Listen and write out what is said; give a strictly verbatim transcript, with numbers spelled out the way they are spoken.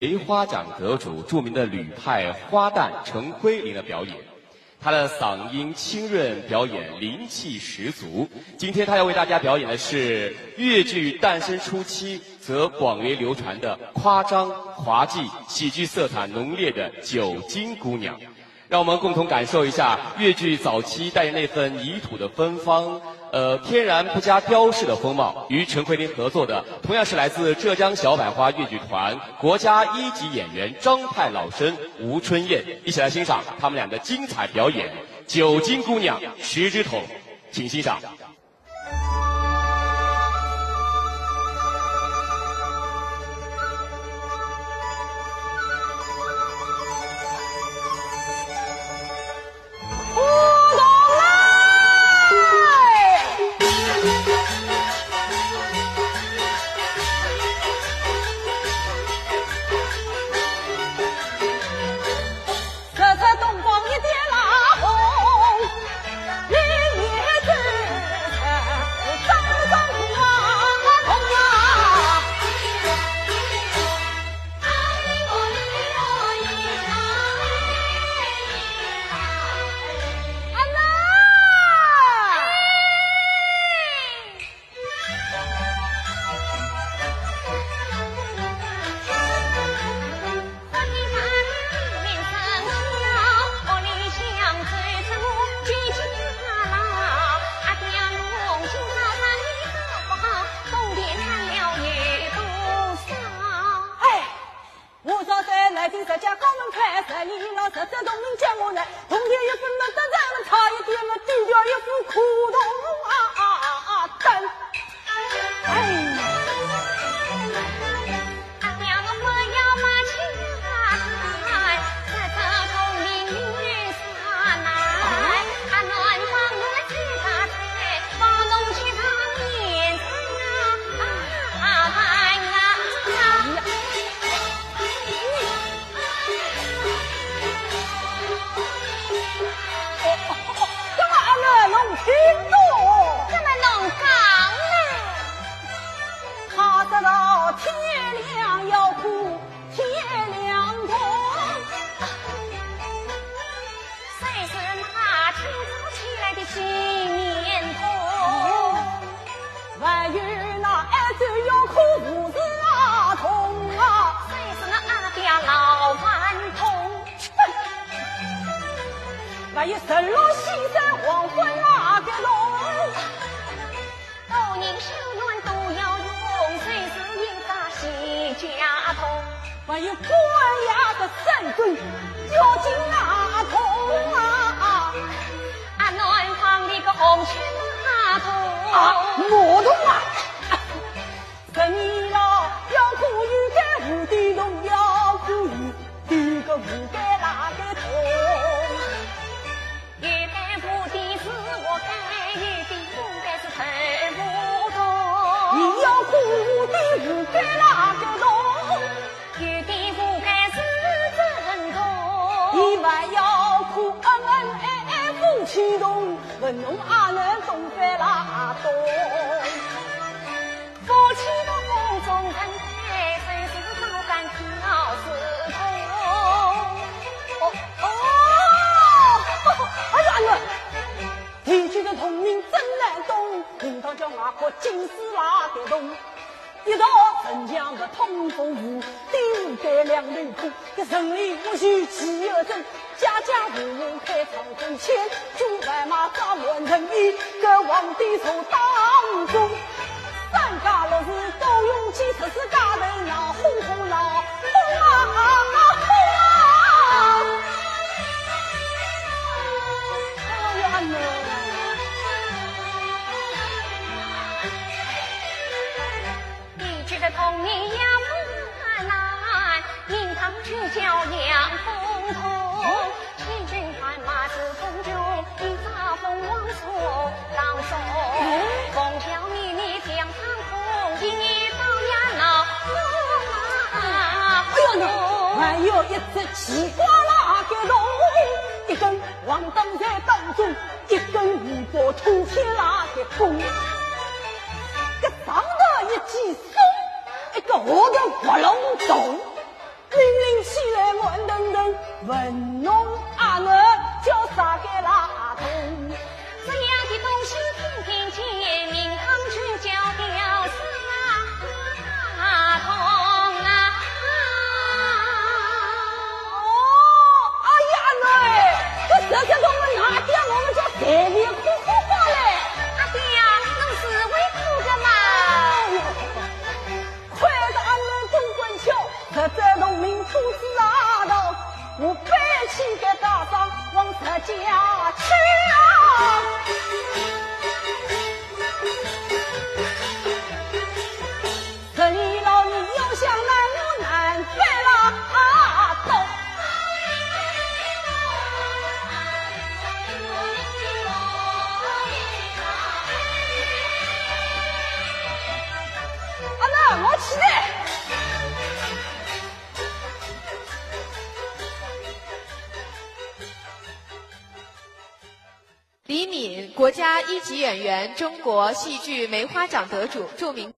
梅花奖得主、著名的吕派花旦陈辉林的表演。他的嗓音清润，表演灵气十足。今天他要为大家表演的是越剧诞生初期则广为流传的夸张、滑稽、喜剧色彩浓烈的《九斤姑娘》。让我们共同感受一下越剧早期带着那份泥土的芬芳，呃，天然不加雕饰的风貌。与陈辉林合作的，同样是来自浙江小百花越剧团国家一级演员张派老生、吴春燕，一起来欣赏他们俩的精彩表演《九斤姑娘》《十指筒》，请欣赏。哎，我早在南京十家高门派，十年老十只同名叫我来，铜钿一分么得咱们差一点么，丢掉一副苦铜啊啊啊啊！哎。搿么阿囡侬听懂？搿么侬讲呢？他说道天亮要哭天亮痛，谁是那清早起来的新年痛？还有那挨着要哭胡子那痛啊，谁是那阿爹老顽童？ 还有十六西山黄昏那个洞。大人小院都要用，谁是一家西家通？还有官衙的三顿要紧那通啊！啊，南方的个红旗那通？啊，马通啊！ 十年老要苦有个无底洞，要苦有个无个那个洞。有个无底是活该，有的无个是头无洞。你要苦的无个那个洞，有的无个是真洞。你还要苦恩恩爱爱夫妻洞，问侬阿能懂得啦懂？ 夫妻同中人配，谁是高干挑事头？哦，哦，哎呀，那地主的聪明真难懂，应当叫外国进士啦得懂。一道城墙不通风雨，地带两头空，一城里无须起而争。 家家户户开仓库，千军万马扎满城里，搿皇帝坐当中。三家六户都用计，十四家头闹哄哄闹哄啊哄啊！哎呀，阿囡。 地主的聪明也不难，应当去叫杨凤通。千军万马是风中，一发凤凰坐当中。凤叫绵绵响当空，一年到夜闹哄啊。哎呦，那还有一只奇怪那个洞，一根黄缎在当中，一根尾巴通天那个风。搿上头一记 松，一个下头窟窿洞。问侬阿囡叫啥个啦？童。这样的东西听听见，名堂就叫吊死啊，童啊。哦，哎呀，囡儿，搿实在跟我们拿掉，我们叫随便哭哭好嘞。阿爹呀，侬是会哭的嘛？哎呦， 亏得俺们东关桥，实在同名父子啊道，我背起个大伤往石家去啊。这里老你又想难我难飞了啊，走。 阿囡，我起来。李敏，国家一级演员，中国戏剧梅花奖得主，著名。